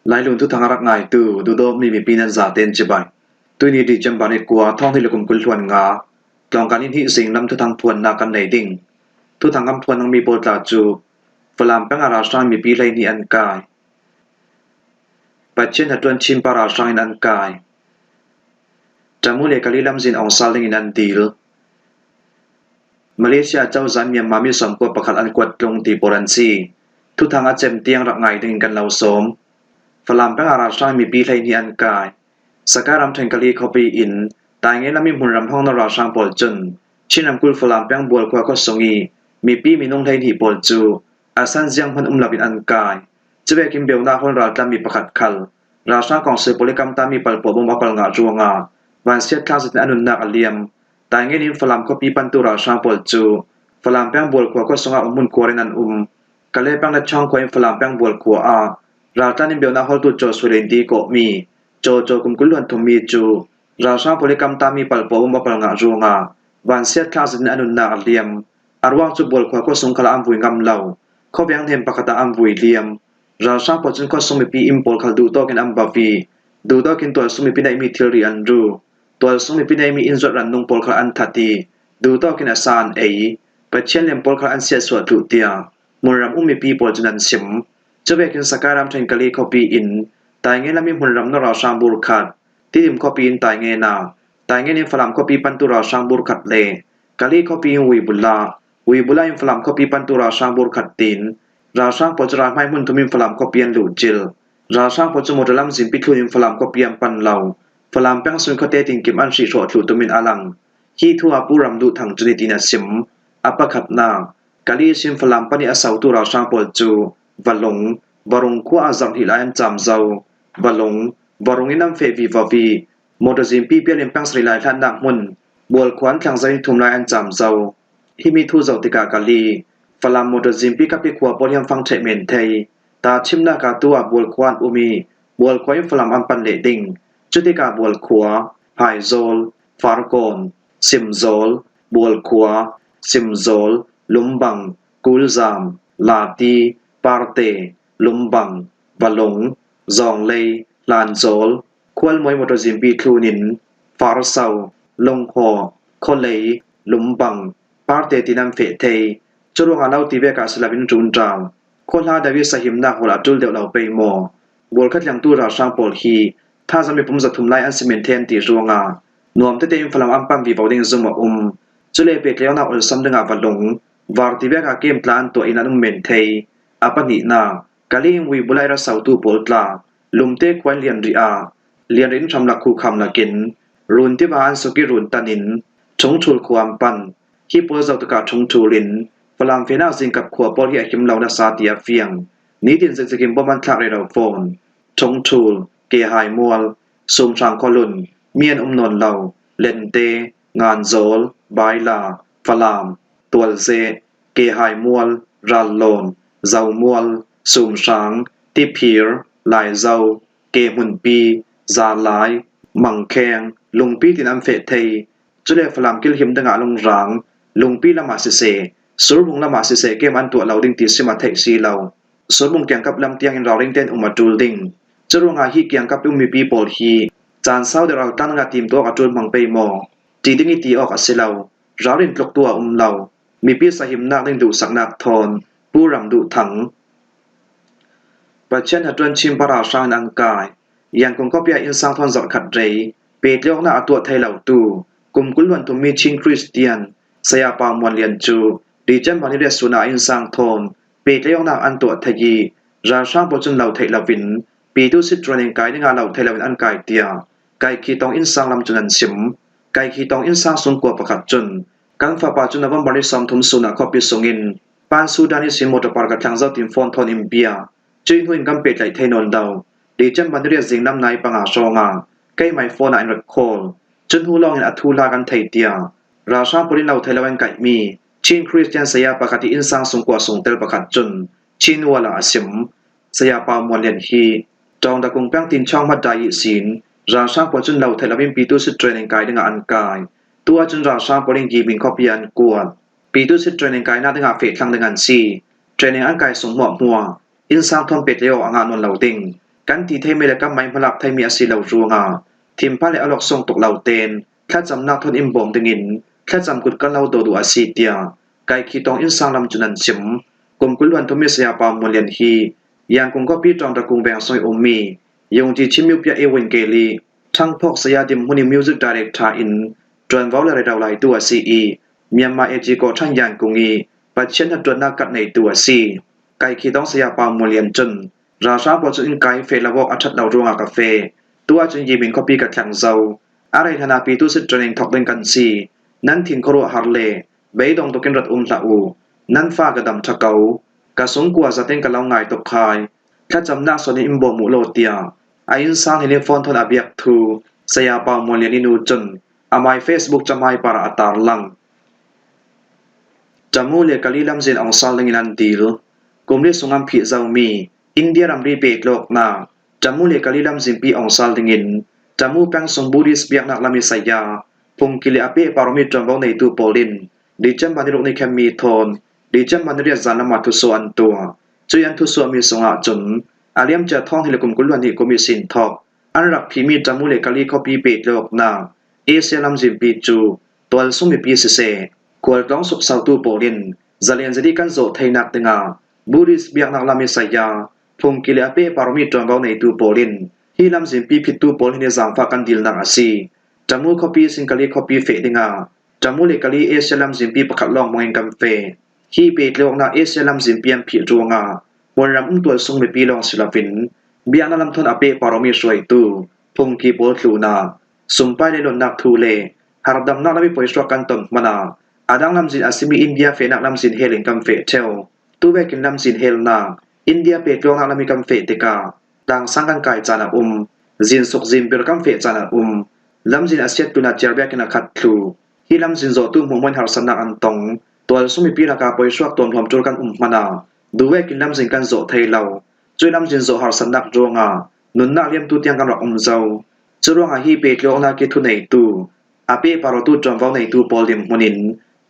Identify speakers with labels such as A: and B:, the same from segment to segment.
A: Lailun thuthang a rak ngaitu duhdawtmi mipi nan zaten cibai. Tuni December ni kua thawngthi le kum 20 hluan nga tlawngkan in hi zing lam thuthang phuannak kan nei ding. Thuthang kan phuan mi pawl tla cu Falam peng ah ralhrang mipi 12 an kai. Pathian hnaṭuan Chinpa ralhrang in an kai. Tamu le Kali lamzin ong sal ding in an dil. Malaysia cozah Myanmar mi 91 an kuat tlung ti pawl an si. Thuthang a cem tiang rak ngai ding in kan lo sawm. Falam peng ah ralhrang mipi 12 an kai. Saka ramṭhen Kali khuapi in Tainge lam i hmunram hong na ralhrang pawl cun Chin ramkulh Falam peng Bualkhua khuasung i mipi minung 12 pawl cu asan ziang hmanh um loin an kai. Cuvekin beunak hawl raltlam mi pakhat khal ralhrang kongsi pawl i kamtami pal pawl bawm a pal ngah ruangah vansiat thla zat in a nunnak a liam. Taingen in Falam khuapi pantu ralhrang pawl cu Falam peng Bualkhua khuasung ah umhmun khuar in an um. Kalay peng le Chawngkhua in Falam peng Bualkhua ah raltlan in beunak hawltu Caw Sulen ti kawhmi Caw Caw kum 20 luan thummi cu ralhrang pawl i kamtami pal pawl bawm a pal ngah ruangah vansiat thla zat in a nunnak a liam. A ruang cu Bualkhua khuasung khal ah an vui ngam lo. Khuaveng hnem pakhat ah an vui liam. Ralhrang pawl cun khuasung mipi inn pawl khal duhtawk in an bauh i duhtawk in tualsung mipi neihmi thilri an ru. Tualsung mipi neihmi inn zuat rannung pawl kha an that i duhtawk in a sa an ei. Pathian lem pawl kha an siasua tluh tiah hmunram um mipi pawl cun an chim. Cuvekin Sakai ramṭhen Kali khuapi in Tainge lam i hmunram na ralhrang bur khat, Tidim khuapi in Tainge na, Taingen in Falam khuapi pantu ralhrang bur khat le Kali khuapi in Uibula, Uibula in Falam khuapi pantu ralhrang bur khat tiin ralhrang pawl cu ralhmai hmun thum in Falam khuapi an luhcil. Ralhrang pawl cu motor lam zingpi thlun in Falam khuapi an pan lo. Falam peng sun khuate tinkim an hrihhrawh thlu tum in a lang. Hi thu ah Pu Ram Duh Thang cu nitin a sim. A pakhatnak, Kali sin Falam pan i a sotu ralhrang pawl cu Valung, Varung khua ah zarh hnih lai an caam zau. Valung, Varung in an feh viva vi. Motor zingpi pial in peng sarih lai hlannak hmun Bualkhua an thlang zai thum lai an caam zau. Himi thu zoh tikah ka li. Falam motor zingpi kapi khua pawl hi an fang ṭheh men thei. Ta chimnak ah tu ah Bualkhua an um i Bualkhua in Falam an pan leh ding. Cutikah Bualkhua, Phaizawlh, Farkawn, Simzawl, Bualkhua, Simzawl, Lumbang, Kulzam, Lati, Parte, Lumbang, Valung, Zawnglei, Hlanzawl, Khualmawi motor zingpi thlun in Farsau, Lunghaw, Khualei, Lumbang, Parte tin an feh thei. Curuangah lo ti vek ah si loin ṭunṭang. Khuahla deuh i sahimnak hall ah ṭul deuh lo pei maw? Bualkhat lengtu ralhrang pawl hi thazaang mipum 300 lai an si men the an ti ruangah nuam tete in Falam an panh vivo ding zumh a um. Cule pehtlaihnak olsam dingah va lung, var ti vek ah game tla an tuah in an um men thei. A pahnihnak, Kali in Uibulai ra sautu pawl tla, lumte khua in lian rih ah, lian rih in hramlak khukham nakin, run tiva an suk i run tan in, chungchul khua an pan. Hi pawl zoh tikah chungchul in, Falam fenak zingkap khua pawl hi a him lo nasa ti a fiang. Nitin zikzik in bom an thlak rero fawn. Chungchul, Kehai mual, Sumhrang khualun, mi an um nawn lo, Lente, Nganzawl, Baila, Falam, Tualzeh, Kehai mual, Rallawn, Zomual, Sumhrang, Tiphir, Laizo, Kehmunpi, Zalai, Mangkheng, Lungpi tin an feh thei. Cule Falam kilhim dingah lungrang, Lungpi lam ah siseh, Surbung lam ah siseh kem an tuah lo ding ti sim a theih si lo. Surbung kiangkap lam tiangin ralring tein um a ṭul ding. Curuangah hi kiangkap um mipi pawl hi caan sau deuh raltlang dingah timtuak a ṭul hmang pei maw? Ṭih ding i ti awk a si lo. Ralrin tluk tu a um lo. Mipi sahimnak ding duhsaknak thawn Pu Ram Duh Thang. Pathian hnaṭuan chin paralhrang in an kai. Yangon khuapi ah innsang thawn zarhkhat rei pehtliawknak a tuah thai lotu kum 20 luan thummi Chin Christian Saya Pa Muan Lian cu December ni riat sun ah innsang thawn pehtliawknak an tuah thai i ralhrang pawl cun lo theih loin Pyithu Sitruan in kai dingah lo thei loin an kai tiah Kaikhitawng innsang lam cun an chim. Kaikhitawng innsang sung kua pakhat cun kan fapa cu November ni 30 sun ah khuapi sungin Pan Sudan i sin motor park a thlang zau tin phone thawn in bia cui hnu in kan pehtlaih thei nawn lo. December ni riat zinglam nai panga hrawng ah keimai phone ah in rat call. Cu hnu lawng in a thu hla kan thei tiah ralhrang pawl in lo thei lo an kaihmi Chin Christian saya pakhat i innsang sungkua sungtel pakhat cun Chin Wal ah a sim. Saya Pa Muan Lian hi Tawngdakung peng Tinchawng hmat dai i sin ralhrang pawl cun lo thei lo in Pyithu Sit training kai dingah an kai. Tu ahcun ralhrang pawl in Gyimin khuapi ah an kuat. Pyithu Sit training kainak dingah fehthlang ding an si. Training an kai sung hmuahhmuah. Innsang thawm pet lio a ngah nawn lo ding. Kan ti theimi le kan mei hmalak theimi a si lo ruangah thinphan le awlok-song tuk lo tein thlacamnak thawn in bawm dingin thlacam kut kan lo daw duh a si tiah Kaikhitawng innsang lam cu nan chim. Kum 20 luan thumi Sayapa Muan Lian hi Yangkung khuapi Ṭawngṭakung veng sung i ummi Yungti Chin Myupya Ewin Keli Ṭhangphawk Saya Dimhmun i music director in ṭuanvo le redo laitu a si i Myanmar AG kawhṭhan Yangkung i Pathian hnatṭuannak kat neitu a si. Kaikhitawng Sayapa Muan Lian cun ralhrang pawl cu innka i fe lo awk a ṭhat lo ruangah ka fe. Tu ahcun Yimin khuapi ka thleng zau. A rei hlan ah pitu sit training thawk ding kan si. Nan thin khuaruahhar le Beidong tuk in rat um hlah u. Nan fa ka dam ṭha ko. Ka sungkua zatin ka lo ngai tuk khai. Thlacamnak son in in bawm u law tiah a innsang hin in phone thawn a biak thu Saya Pau Muan Lian i nu cun amai Facebook cahmai par ah a tarlang. Tamu le Kali lamzin ong sal ding in an dil. Kum li sung an phih zaumi India ramri petlawknak Tamu le Kali lamzinpi ong sal ding in Tamu peng sung Buddhist biaknak lam i saya Phungki le a pehparmi ṭuanvo neitu pawl in December niruk ni khenmi thawn December niriat zan lam ah thusuah an tuah. Cui an thusuahmi sungah cun a liamcia thawng hi le kum 22 kum i sin thawk an rak phihmi Tamu le Kali khuapi petlawknak Asia lamzinpi cu tualsung mipi siseh khualtlawng suksotu pawl in zalen zadi kan zawh theinak dingah Buddhist biaknak lam i saya phungki le a pehparmi ṭuanvo neitu pawl in hi lamzinpi phittu pawl hin i zaangfah kan dilnak a si. Tamu khuapi Singkali khuapi feh dingah Tamu le Kali Asia lamzinpi pakhat lawng hmangin kan feh. Hi petlawknak Asia lamzinpi an phih ruangah Kawlram umtual sung mipi lawng si loin biaknak lamthawn a pehparomi hruaitu phungki pawl tlunak, sumpai le luatnak thu le hardamnak lam i poisuak kan ton hmanh ah a dang lamzin a simi India fehnak lamzin hel in kan feh ṭheo. Tuvekin lamzin helnak India petlawknak lam i kan feh tikah Tlangsang kan kai caan a um. Zinsuk zinpir kan feh caan a um. Lamzin a siat tun ah ciarbiak in a khat thlu. Hi lamzin zawhtu hmuhhmuan harsatnak an tong. Tualsung mipi lakah poisuak tuamhlawm ṭul kan um hmanh ah duhvek in lamzin kan zawh thai lo. Cui lamzin zawh harsatnak ruangah nunnak liamtu tiang kan rak um zau. Cu ruangah hi petlawknak hi thuneitu, a pehparotu ṭuanvo neitu pawl dirhmun in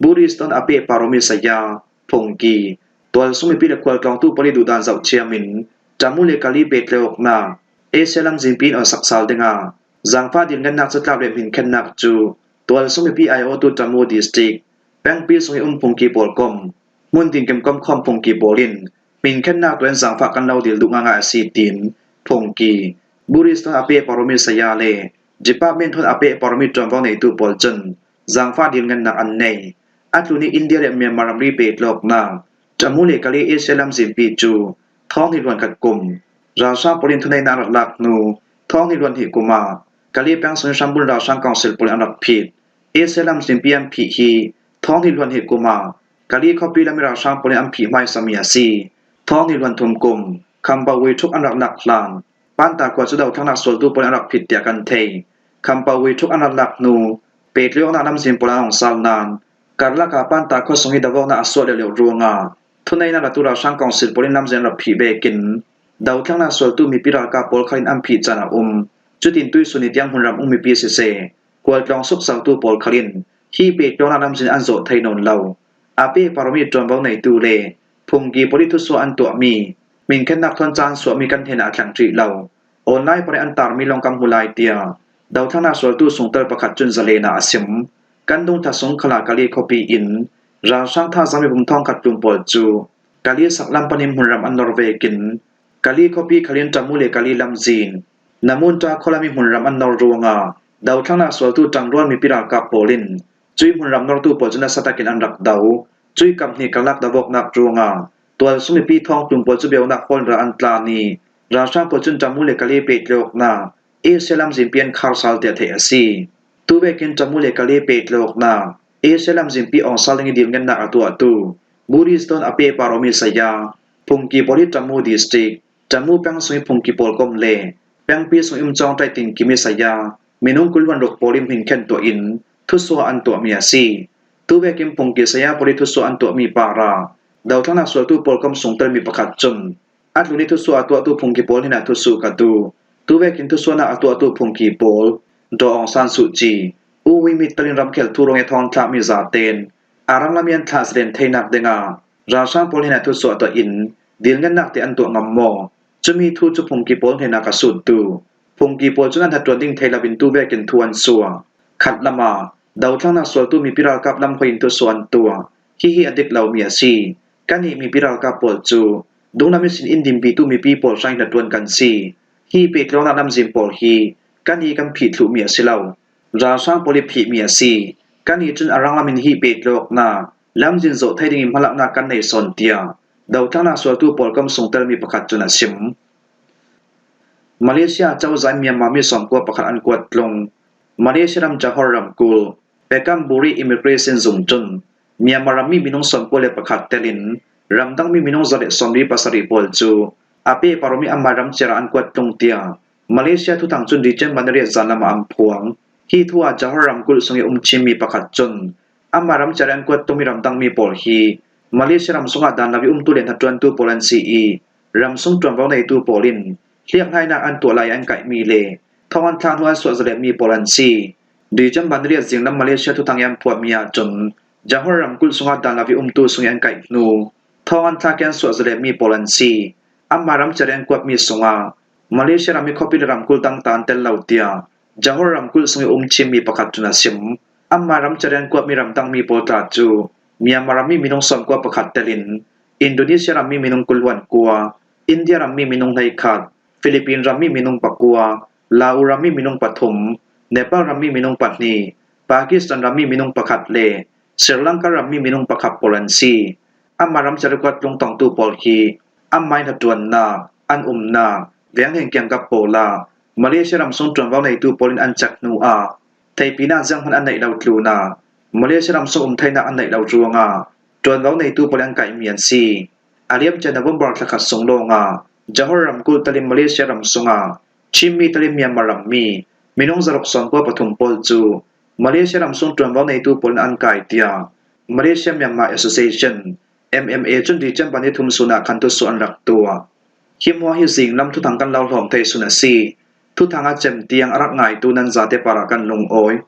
A: Buddhist ton a pehparomi saya, phungki, tualsung mipi le khualtlawngtu pawl i duhdan zohthiam in Tamu le Kali petlawknak Asia lamzingpi in on saksal dingah zaangfah dirngennak catlap le hminkhennak cu tualsung mipi aiawhtu Tamu District pengpi sung i um phungki pawl kom hmun tinkim kom khom phungki pawl in hminkhennak tuan zaangfah kan lo dil duh ngangai a si tiin phungki Buddhist a pe paromi saya le department thon a pe paromi ṭuanvo neitu pawl cun zaangfah dirngennak an nei. A tlun i India le Myanmar ramri petlawknak Tamu le Kali Asia lamzingpi cu thawng hi luan khat kum ralhrang pawl in thuneinak an rak lak hnu thawng hi luan hnih kum ah Kali peng sung hrambul ralhrang council pawl an rak phit. Asia lamzingpi an phih hi thawng hi luan hnih kum ah Kali khuapi lam i ralhrang pawl in an phih hmaisami a si. Thawng hi luan thum kum Khambawi ṭhuk an rak lak hlan Panta khua cu dothlannak sualtu pawl an rak phit tiah kan theih. Khambawi ṭhuk an rak lak hnu petlawknak lamzin pawl an hung sal nain karlak ah Panta khua sung i dawawknak a suah lio ruangah thuneinak latu ralhrang council pawl in lamzin an rak phih bekin dothlannak sualtu mipi ralkap pawl kha in an phih caan a um. Cutin tuisun i tiang hmunram um mipi siseh, khualtlawng suksotu pawl khal in hi petlawknak lamzin an zawh thai nawn lo. A pe paromi ṭuanvo neitu le phungki poli thusuah an tuahmi minkhennak thawn caan suahmi kan hen ah a thleng ṭih lo. Online pare an tarmi lawng kan hmu lai tiah dothlannak sualtu sungtel pakhat cun zalen ah a sim. Kan dungtha sung khala Kali khuapi in ralhrang thazaang mipum thongkhat tlum pawl cu Kali saklam panim hmunram an nor vekin Kali khuapi khalin Tamu le Kali lamzin Namunta khualami hmunram an nor ruangah dothlannak sualtu ṭangrual mipi ralkap pawl in cui hmunram nortu pawl cu nasa takin an rak do. Cui kamhnih karlak dawawknak ruangah tualsung mipi thawngtlung pawl cu bionak hawl in ral an tlan i ralhrang pawl cun Tamu le Kali pehtlawknak Asia lamzinpi an khar sal tiah theih a si. Tuvekin Tamu le Kali pehtlawknak Asia lamzinpi ong sal ding i dirngennak a tuahtu Buddhist ton a peparomi saya Phungki pawl hi Tamu District, Tamu peng sung i phungki pawl kom le pengpi sung i umcawng ṭaiting kimi saya minung 26 pawl i hminkhen tuah in thusuah an tuahmi a si. Tuvekin phungki saya pawl i thusuah an tuahmi para dothlannak sualtu pawl kom sung telmi pakhat cun a tlun i thusuah a tuahtu phungki pawl hin ah thusu ka duh. Tuvekin thusuahnak a tuahtu phungki pawl Daw Aung San Suh Kyi, U Win Myint talin ramkhel thuruang i thawng thlahmi zaten arang lam i an thlah zalen theinak dingah ralhrang pawl hin ah thusuah tuah in dilngennak te an tuah ngam maw? Cumi thu cu phungki pawl hnenah ka suttu. Phungki pawl cu nan hnatṭuan ding thei loin tu vekin thu an sua. Khat lam ah, dothlannak sualtu mipi ralkap lam hoi in tuahsawh an tuah. Hihi a dik lomi a si. Kannih mipi ralkap pawl cu dunglam in sin in dinpitu mipi pawl hrang in hnatṭuan kan si. Hi pehtlawngnak lamzin pawl hi kannih kan phih thluhmi a si lo. Ralhrang pawl i phihmi a si. Kannih cun a ranglam in hi pehtlawknak lamzin zawh thei dingin hmalaknak kan nei sawn tiah dothlannak sualtu pawl kam sungtelmi pakhat cun a chim. Malaysia cozah in Myanmar mi 91 an kuat tlung. Malaysia ram Johor ramkulh, Pekanburi Immigration zung cun Myanmar rammi minung 91 tel in ramdangmi minung 137 pawl cu a pehparomi anmah ramciar ah an kuat tlung tiah Malaysia thuthang cun December niriat zanlam ah an phuang. Hi thu ah Johor ramkulh sung i um chinmi pakhat cun anmah ramciar i an kuat tlungmi ramdangmi pawl hi Malaysia ram sungah dan lo i umtu le hnaṭuantu pawl an si i ramsung ṭuanvo neitu pawl in hliakhlainak an tuah lai i an kaihmi le thong an thlak hnu an suahzaletmi pawl an si. December niriat zinglam Malaysia thuthang i an phuahmi ahcun Johor ramkulh sungah dan lo i umtu sung i an kaih hnu thong an thlak i an suahzaletmi pawl an si. Anmah ramcar i an kuatmi sungah Malaysia ram i khuapi le ramkulh dang ta an tel lo tiah Johor ramkulh sung i um chinmi pakhat cun a chim. Anmah ramcar i an kuatmi ramdangmi pawl tla cu Myanmar rammi minung 91 tel in Indonesia rammi minung 29, India rammi minung 11, Philippine rammi minung 9, Laos rammi minung 3, Nepal rammi minung 2, Pakistan rammi minung 1 le Sri Lanka rammi minung 1 pawl an si. Anmah ram carukuat lungtongtu pawl hi anmah in hnatuannak, an umnak, venghleng kiangkap pawl ah Malaysia ramsung ṭuanvo neitu pawl in an chek hnu ah theipin ah zeihmanh an neih lo tlun ah Malaysia ramsung um theinak an neih lo ruangah ṭuanvo neitu pawl an kaihmi an si. A liamcia November thla khat sung lawngah Johor ramkulh talim Malaysia ram sungah Chinmi talim Myanmar rammi minung 193 pawl cu Malaysia ramsung ṭuanvo neitu pawl in an kai tiah Malaysia Myanmar Association MMA cun December ni thum sun ah khan tusuh an rak tuah. Hi hmuah hi zinglam thuthang kan lo hlawm thei sun a si. Thuthang a cem tiang a rak ngaitu nan zate par ah kan lungawi.